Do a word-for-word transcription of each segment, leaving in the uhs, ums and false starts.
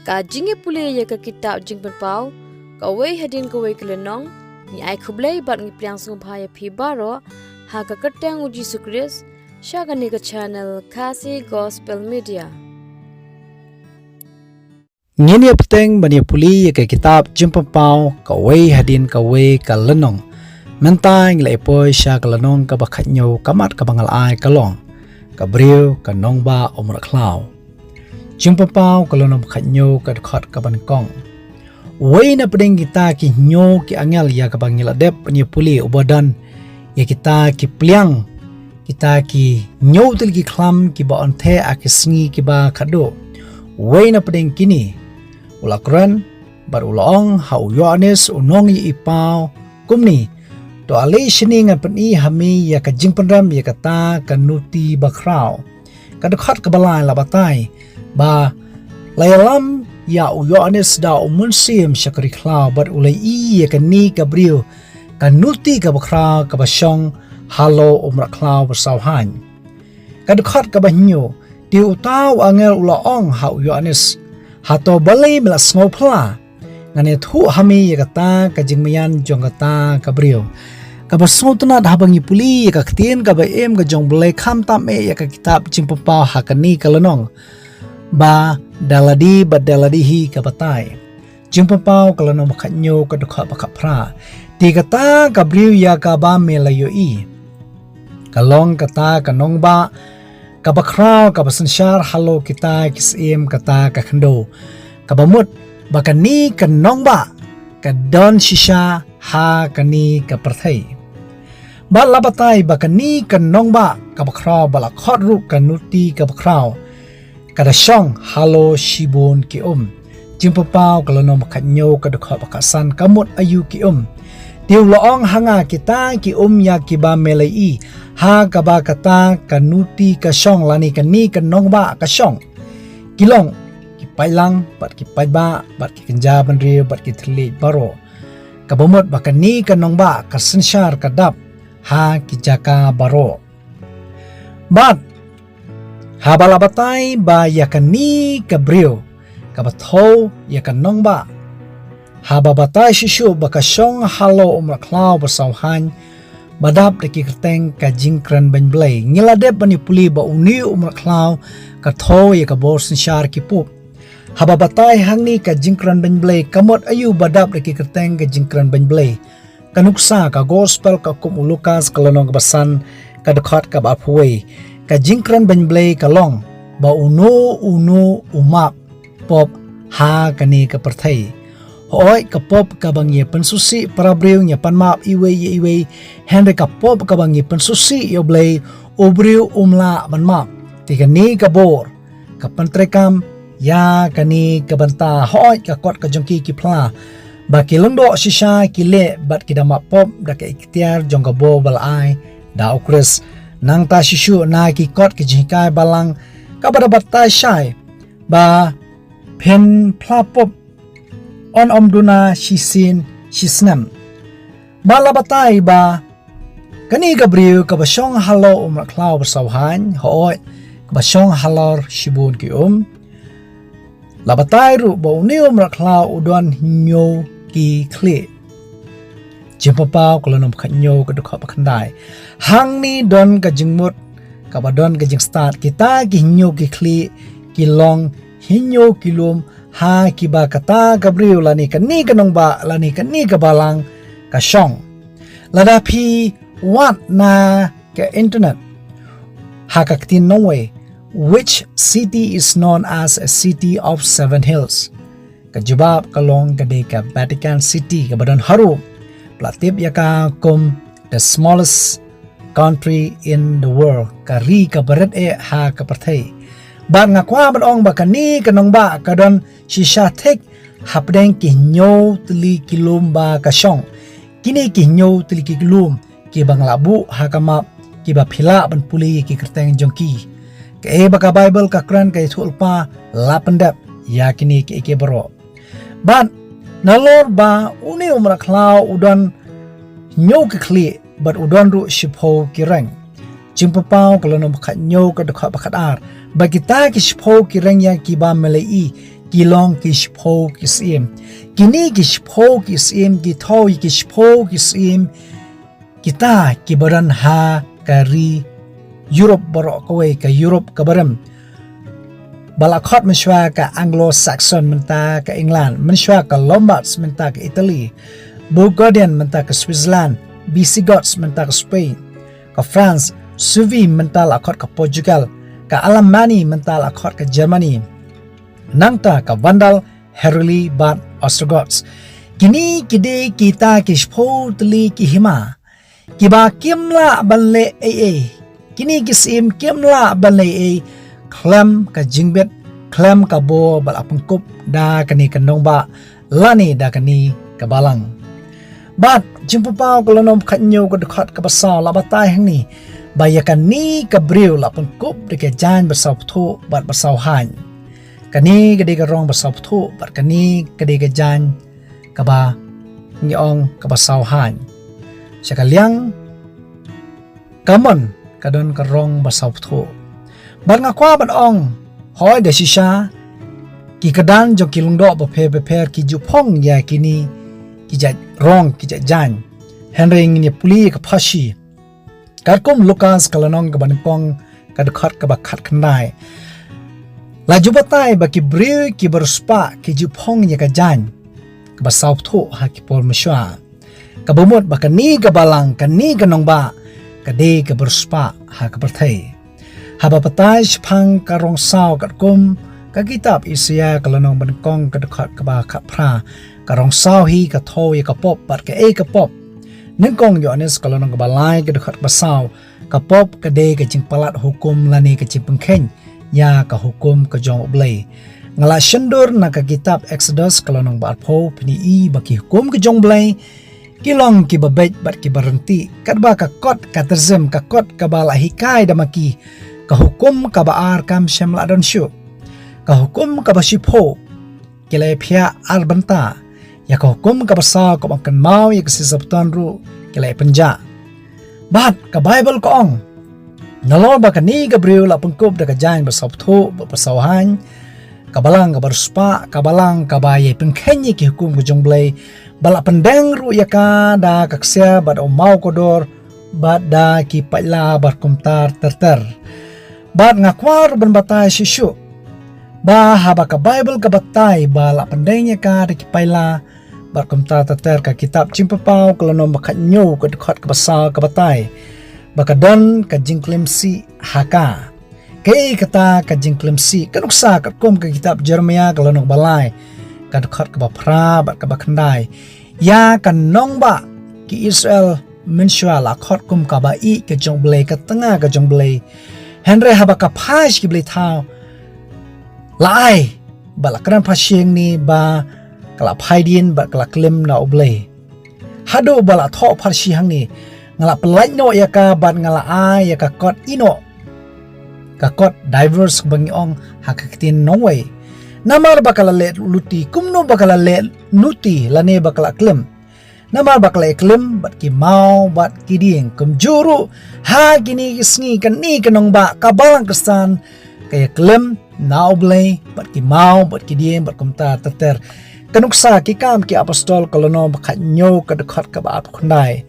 Ka jingïapule ïa ka kitab Jingpynpaw, kawei hadien kawei ka lynnong, ngi ai khublei bad ngi pdiang sngewbha ïa phi baroh, ha ka kyrteng u Jisu Khrist, sha kane ka channel Khasi Gospel Media. Ngin ïa bteng ban ïa pule ïa ka kitab Jingpynpaw kawei hadien kawei ka lynnong. Mynta ngi la ïa poi sha ka lynnong kaba khathynñiew, ka mat kaba nga la ai ka long: Ka briew ka nongbah u mrad khlaw. Jingpynpaw ka lynnong ba khathynñiew, ka dkhot kaba nyngkong. Uwei na pdeng kita ki hynñiew ki angel ïa kaba ngi la dep ban ïa pule, uba don ïa kita ki pliang, kita ki hynñiew tylli ki khlam kiba on theh ha ki sngi kiba khatduh. Uwei na pdeng kine u la kren bad u la ong ha u Ïoannis u nongïaipaw kumne: To ale shane, ngan pyni ha me ïa ka jingpynrem ïa kata ka nuti bakhraw. Ka dkhot kaba lai la batai ba la ïalam ïa u Ïoannis da u Mynsiem Shakri Khlaw, bad u la ïohi ïa kane ka briew ka nuti kaba khraw kaba shong halor u mrad khlaw ba sawhaiñ. Ka dkhot kaba hynñiew. Te uta u angel u la ong ha u Ïoannis: Hato balei me la sngewphylla? Ngan ïathuh ha me ïa kata ka jingmaïan jong kata ka briew. Kaba sngewtynnad, haba ngi pule ïa ka ktien kaba im ka jong U Blei, khamtam eh ïa ka kitab Jingpynpaw ha kane ka lynnong, ba da lade bad da lade hi ka batai. Jingpynpaw ka lynnong ba khathynñiew, ka dkhot ba khatphra. Te kata ka briew ïa kaba me la ïohi, ka long kata ka nongbah kaba khraw kaba synshar halor kita ki syiem kata ka khyndew, kaba mut ba kane ka nongbah ka don shisha ha kane ka pyrthei. Bad la batai ba kane ka nongbah kaba khraw, ba la khot ruh ka nuti kaba khraw, ka da shong halor shibun ki um. Jingpynpaw ka lynnong ba khathynñiew, ka dkhot ba khatsan. Ka mut aïu ki um? Te u la ong ha nga: Kita ki um ïa kiba me la ïohi, ha kaba kata ka nuti ka shong, lane kane ka nongbah ka shong, ki long ki paidlang bad ki paidbah bad ki kynja bynriew bad ki thylliej baroh, kaba mut ba kane ka nongbah ka synshar, ka dap ha ki jaka baroh. Bad haba la batai ba ïa kane ka briew kaba thew ïa ka nongbah, haba batai shuh shuh ba ka shong halor u mrad khlaw ba sawhaiñ, ba dap da ki kyrteng ka jingkren beiñ Blei, ngi la dep ban ïa pule ba une u mrad khlaw ka thew ïa ka bor synshar ki pop. Haba batai hangne ka jingkren beiñ Blei, ka mut aïu ba dap da ki kyrteng ka jingkren beiñ Blei? Ka nuksa, ka gospel ka kum u Lukas, ka lynnong kaba san, ka dkhot kaba arphew wei. Ka jingkren beiñ Blei ka long ba uno uno u map pop ha kane ka pyrthei. Hooid, ka pop kaba ngi ïa pynsngewsih para briew ngi ïa pan map iwei ïa iwei, hynrei ka pop kaba ngi ïa pynsngewsih ïa U Blei, u briew um lah ban map. Te kane ka bor ka pyntreikam ïa kane ka bynta. Hooid, ka kot ka jong ki ki phla ba ki lyngdoh shisha ki leh bad ki da map pop da ka iktiar jong ka bor ba la ai da U Khrist. Nangta shuh shuh na ki kot ki jinghikai balang, kaba da batai shai ba phin phla pop yn ym duna shisien shisnem. Ba la batai ba kane ka briew kaba shong halor u mrad khlaw ba sawhaiñ, hooid, kaba shong halor shibun ki um. La batai ruh ba une u mrad khlaw u don hynñiew ki khlieh. Jingpynpaw ka lynnong ba khathynñiew, ka dkhot ba khyndai. Hangne don ka jingmut kaba don ka jingstad: Kita ki hynñiew ki khlieh ki long hynñiew ki lum ha kiba kata ka briew lane kane ka nongbah lane kane ka balang ka shong. Lada phi wad na ka internet, ha ka ktien nongwei, which city is known as a city of seven hills? Ka jubab ka long ka dei ka Vatican City, kaba don ha Rome. Ba la tip ïa ka kum the smallest country in the world, ka ri kaba rit eh ha ka pyrthei. Bad nga kwah ban ong ba kane ka nongbah ka don shisha thik hapdeng ki hynñiew tylli ki lum ba ka shong. Kine ki hynñiew tylli ki lum kiba nga la buh ha ka map, kiba phi lah ban pule ïa ki kyrteng jong ki. Kaei ba ka Baibl ka kren ka ïathuhlypa la pyndep ïa kine kiei kiei baroh. Bad nalor ba une u mrad khlaw u don hynñiew ki khlieh bad u don ruh shiphew ki reng. Jingpynpaw ka lynnong ba khathynñiew, ka dkhot ba khatar. Bad kita ki shiphew ki reng ïa kiba me la ïohi, ki long ki shiphew ki syiem. Kine ki shiphew ki syiem ki thew ïa ki shiphew ki syiem kita kiba don ha ka ri Europe baroh kawei, ka Europe kaba rim. Ba la khot mynshuwa ka Anglo-Saxon mynta ka England, mynshuwa ka Lombards mynta ka Italy, Burgundian mynta ka Switzerland, Visigoths mynta ka Spain, ka France, Suevi mynta la khot ka Portugal, ka Alemanni mynta la khot ka Germany, nangta ka Vandal, Heruli bad Ostrogoths. Kine ki dei kita ki shiphew tylli ki hima kiba kim lah ban leh ei ei. Kine ki syiem kim lah ban leh ei ei khlem ka jingbit, khlem ka bor ba la pynkup da kane ka nongbah lane da kane ka balang. Bad Jingpynpaw ka lynnong ba khathynñiew ka dkhot kaba saw la batai hangne ba ïa kane ka briew la pynkup da ka jaiñ ba saw phthuh bad ba saw haiñ. Kane ka dei ka rong ba saw phthuh bad kane ka dei ka jaiñ kaba ngi ong kaba saw haiñ. Sha ka liang ka mon ka don ka rong ba saw phthuh. Bad nga kwah ban ong, hooid da shisha ki kyrdan jong ki lyngdoh bapher bapher ki ju phong ïa kine ki jait rong, ki jait jaiñ. Hynrei ngin ïa pule ïa ka pharshi. Katkum Lukas ka lynnong kaba nyngkong ka dkhot kaba khatkhyndai, la ju batai ba ki briew kiba riewspah ki ju phong ïa ka jaiñ kaba saw phthuh ha ki por mynshuwa. Kaba mut ba kane ka balang, kane ka nongbah ka dei kaba riewspah ha ka pyrthei. Haba batai shaphang ka rong saw katkum ka kitab Isaïah ka lynnong ba nyngkong ka dkhot kaba khatphra, ka rong saw hi ka thew ïa ka pop bad kaei ka pop. Nyngkong Ïoannis ka lynnong kaba lai ka dkhot kaba saw, ka pop ka dei ka jingpalat hukum lane ka jingpynkheiñ ïa ka hukum ka jong U Blei. Nga la shondur na ka kitab Exodus ka lynnong ba arphew, phin ïohi ba ki hukum ka jong U Blei ki long kiba beit bad kiba ryntih, katba ka kot ka terjim, ka kot kaba la hikai da ma ki, ka hukum kaba ar kam shym la don shuh. Ka hukum kaba shiphew ki la ïa phiah ar bynta. Ïa ka hukum kaba saw kaba kynmaw ïa ka Sabbaton ruh ki la ïa pynjah. Bad ka Baibl ka ong, nalor ba kane ka briew la pynkup da ka jaiñ ba saw phthuh bad ba saw haiñ, ka balang kaba riewspah, ka balang kaba ïa pynkheiñ ïa ki hukum ka jong U Blei, ba la pyndeng ruh ïa ka da ka ksiar bad u maw kordor bad da ki paitla bad kumta ter ter. Bad nga kwah ruh ban batai shuh shuh ba haba ka Baibl ka batai ba la pyndeng ïa ka da ki paitla bad kumta ter ter, ka kitab Jingpynpaw ka lynnong ba khathynñiew ka dkhot kaba saw ka batai ba ka don ka jingklim sih ha ka. Kaei kata ka jingklim sih? Ka nuksa katkum ka kitab Jeremaïah ka lynnong ba lai ka dkhot kaba phra bad kaba khyndai. Ïa ka nongbah ki Israel mynshuwa la khot kum kaba ïeit ka jong U Blei, ka tnga ka jong U Blei. Hynrei haba ka phai sha ki blei thaw, la ai ba la kren pharshi hangne ba ka la phai dien bad ka la klim na U Blei. Haduh ba la thoh pharshi hangne, nga la pyllait noh ïa ka bad nga la ai ïa ka kot ïeh noh, ka kot divorce ba ngi ong ha ka ktien nongwei. Namar ba ka la leh luti, kumno ba ka la leh luti lane ba ka la klim? Namar ba ka la ïa klim bad ki maw bad ki dieng. Kumjuh ruh ha kine ki sngi kane ka nongbah, ka balang Khristan, ka ïa klim na U Blei bad ki maw bad ki dieng bad kumta ter ter. Ka nuksa Ki Kam ki Apostol ka lynnong ba khathynñiew ka dkhot kaba arphew khyndai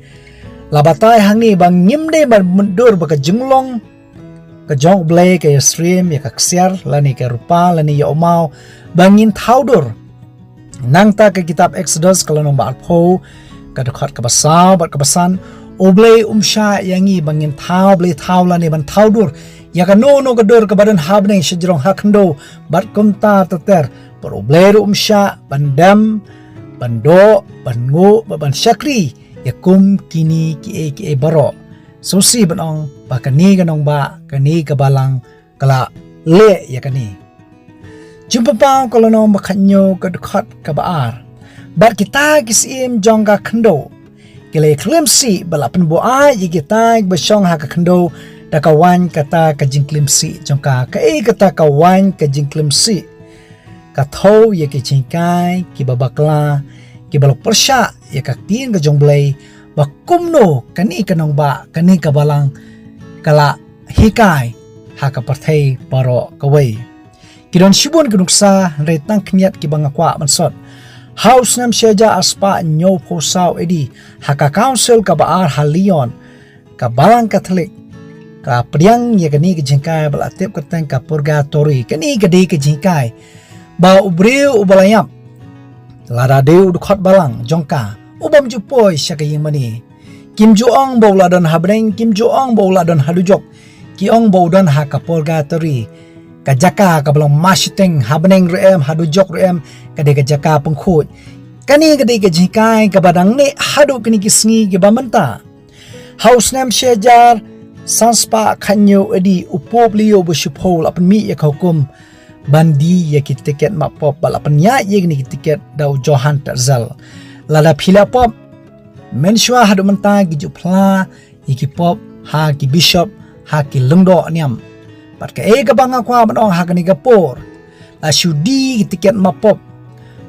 la batai hangne ba ngim dei ban mutdur ba ka jinglong ka jong U Blei ka ïasyriem ïa ka ksiar lane ka rupa lane ïa u maw ba ngin thaw dur. Nangta ka kitab Exodus ka lynnong ba arphew ka dkhot kaba saw bad kaba san, U Blei um shah ïa ngi ba ngin thaw blei thaw lane ban thaw dur ïa kano kano ka dur kaba don ha bneng, shajrong, ha khyndew bad kumta ter ter. Bad U Blei ruh um shah ban dem, ban doh, ban nguh bad ban shakri ïa kum kine kiei kiei baroh. Sngewsih ban ong ba kane ka nongbah, kane ka balang ka la leh ïa kane. Jingpynpaw ka lynnong ba khathynñiew ka dkhot kaba ar, bad kita ki syiem jong ka khyndew ki la ïa klim sih bad la pynbuaid ïa kita kiba shong ha ka khyndew da ka waiñ kata ka jingklim sih jong ka. Kaei kata ka waiñ ka jingklim sih? Ka thew ïa ki jinghikai kiba bakla kiba la pyrshah ïa ka ktien ka jong U Blei ba kumno kane ka nongbah, kane ka balang ka la hikai ha ka pyrthei baroh kawei. Ki don shibun ki nuksa, hynrei tang khyndiat kiba nga kwah ban sot. Ha u snem shihajar arspah hynñiewphew saw A D, ha ka council kaba ar ha Lyon, ka Balang Katholik ka pdiang ïa kane ka jinghikai ba la tip kyrteng ka purgatory. Kane ka dei ka jinghikai ba u briew uba la ïap, lada dei u dkhot balang jong ka, u bym ju poi sha ka ïingmane. Kim ju ong ba u la don ha bneng, kim ju ong ba u la don ha dujok. Ki ong ba u don ha ka purgatory, ka jaka kaba long mashiteng, ha bneng ruh em, ha dujok ruh em, ka dei ka jaka pynkhuid. Kane ka dei ka jinghikai kaba dang neh haduh kine ki sngi kiba mynta. Ha u snem shihajar sanspah khathynñiew A D, u Pope Leo ba shiphew la pynmih ïa ka hukum ban die ïa ki tiket map pop, ba la pynïaid ïa kine ki tiket da u Johann Tetzel. Lada phi leh pop, mynshuwa haduh mynta ki ju phla ïa ki pop ha ki bishop, ha ki lyngdoh niam. Bad kaei kaba nga kwah ban ong, ha kane ka por, la shu die ki tiket map pop,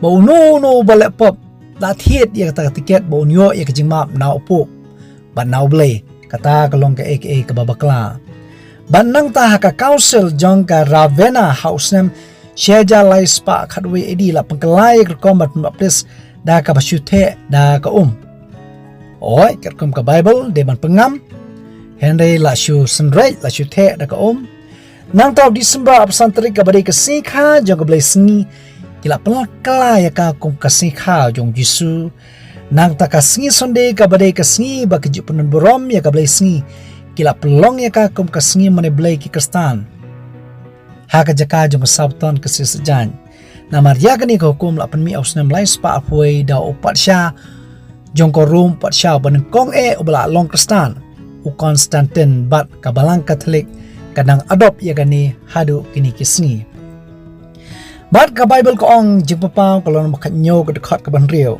ba uno uno uba leh pop la thied ïa kata ka tiket ba un ïoh ïa ka jingmap na u Pope bad na u Blei. Kata ka long kaei kaei kaba bakla. Bad nangta ha ka council jong ka Ravenna ha u snem shihajar laispah khatwei A D, la pynkylla ïa ka rukom ban pynbaptis da kaba shu theh da ka um. Oi, katkum ka Baibl dei ban pyngam, hynrei la shu synreit, la shu theh da ka um. Nangta u Disember arphew san tarik, kaba dei ka sngi kha jong ka Blei Sngi, ki la pynkylla ïa ka kum ka sngi kha jong u Jisu. Nangta ka sngi Sunday, kaba dei ka sngi ba ki ju pyndon burom ïa ka Blei Sngi, ki la pynlong ïa ka kum ka sngi mane Blei ki Khristan ha ka jaka jong ka Southampton, ka Sir St James. Namar ïa kane ka hukum la pynmih ha u snem laispah arphew da u patsha jong ka Rom, patsha uba nyngkong eh uba la long Khristan, u Constantine, bad ka Balang Katholik ka dang adopt ïa kane haduh kine ki sngi. Bad ka Baibl ka ong, Jingpynpaw ka lynnong ba khathynñiew, ka dkhot kaba hynriew,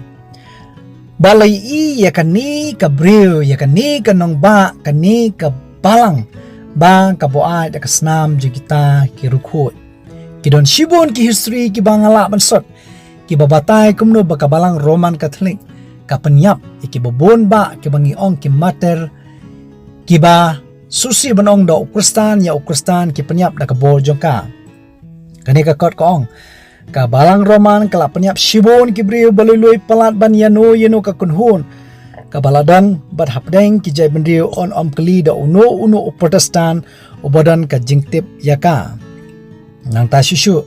ba la ïohi ïa kane ka briew, ïa kane ka nongbah, kane ka balang, ba ka buaid da ka snam jong kita ki riewkhuid. Ki don shibun ki history kiba nga lah ban sot, kiba batai kumno ba ka Balang Roman Katholik ka pynïap ïa kiba bun bah, kiba ngi ong ki martyr, kiba sngewsih ban ong da u Khristan ïa u Khristan, ki pynïap da ka bor jong ka. Kane ka kot ka ong, ka Balang Roman ka la pynïap shibun ki briew ba lui lui palat ban ïano ïano ka kynhun kaba la don, bad hapdeng ki jaitbynriew yn ym kylli da uno uno u Protestant uba don ka jingtip ïa ka. Nangta shuh shuh,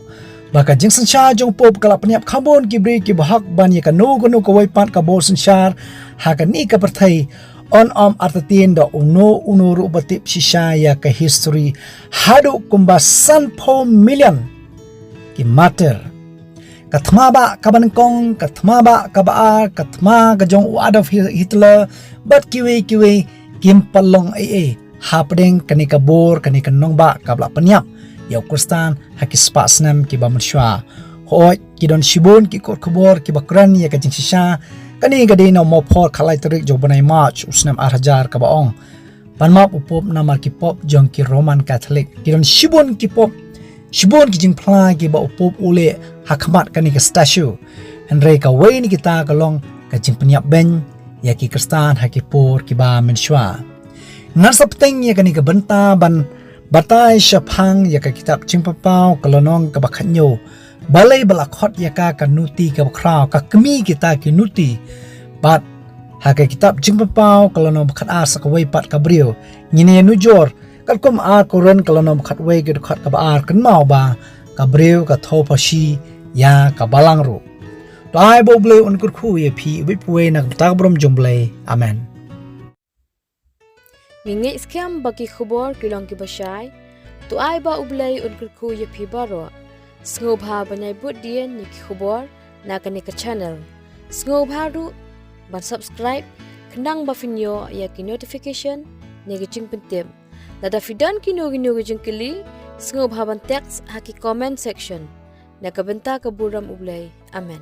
ba ka jingsynshar jong u Pope ka la pynïap khambun ki briew kiba hok ban ïa kano kano kawei pat ka bor synshar ha kane ka pyrthei. Yn ym artatien da uno uno ruh ba tip shisha ïa ka history, haduh kumba sanphew million ki martyr. Ka thma bah kaba nyngkong, ka thma bah kaba ar, ka thma ka jong u Adolf Hi-, Hitler, bad kiwei kiwei, kim pat long ei ei hapdeng kane ka bor, kane ka nongbah kaba la pynïap ïa u Khristan ha ki spah snem kiba mynshuwa. Hooid, ki don shibun ki kot khubor kiba kren ïa ka jingshisha. Kane ka dei na u Mawphor khatlai tarik jong u bnai March u snem arhajar, kaba ong, pynmap u Pope namar ki pop jong ki Roman Katholik. Ki don shibun ki pop, shibun ki jingphla kiba u Pope u leh ha khmat kane ka statue. Hynrei kawei na kita ka long ka jingpynïap beiñ ïa ki Khristan ha ki por kiba mynshuwa. Ngan sa bteng ïa kane ka bynta ban batai shaphang ïa ka kitab Jingpynpaw ka lynnong kaba khathynñiew. Balei ba la khot ïa ka ka nuti kaba khraw, ka kmie kita ki nuti? Bad ha ka kitab Jingpynpaw ka lynnong ba khatar sa kawei pat ka briew. Ngin ïa nujor katkum ar Korinth ka lynnong ba khatwei, ka dkhot kaba ar, kynmaw ba ka briew ka thew phashi ïa ka balang ruh. To ai ba U Blei un kyrkhu ïa phi uwei pa uwei na ka bynta ka burom jong U Blei. Amen. Ngi ngeit skhem ba ki khubor ki long kiba shai. To ai ba U Blei un kyrkhu ïa phi baroh. Sngewbha ban ïai bud dien ïa ki khubor na kane ka channel. Sngewbha ruh ban subscribe khnang ba phin ïoh ïa ki notification ne ki jingpyntip. Lada phi don kino kino ki jingkylli, sngewbha ban text ha ki comment section. Na ka bynta ka burom U Blei. Amen.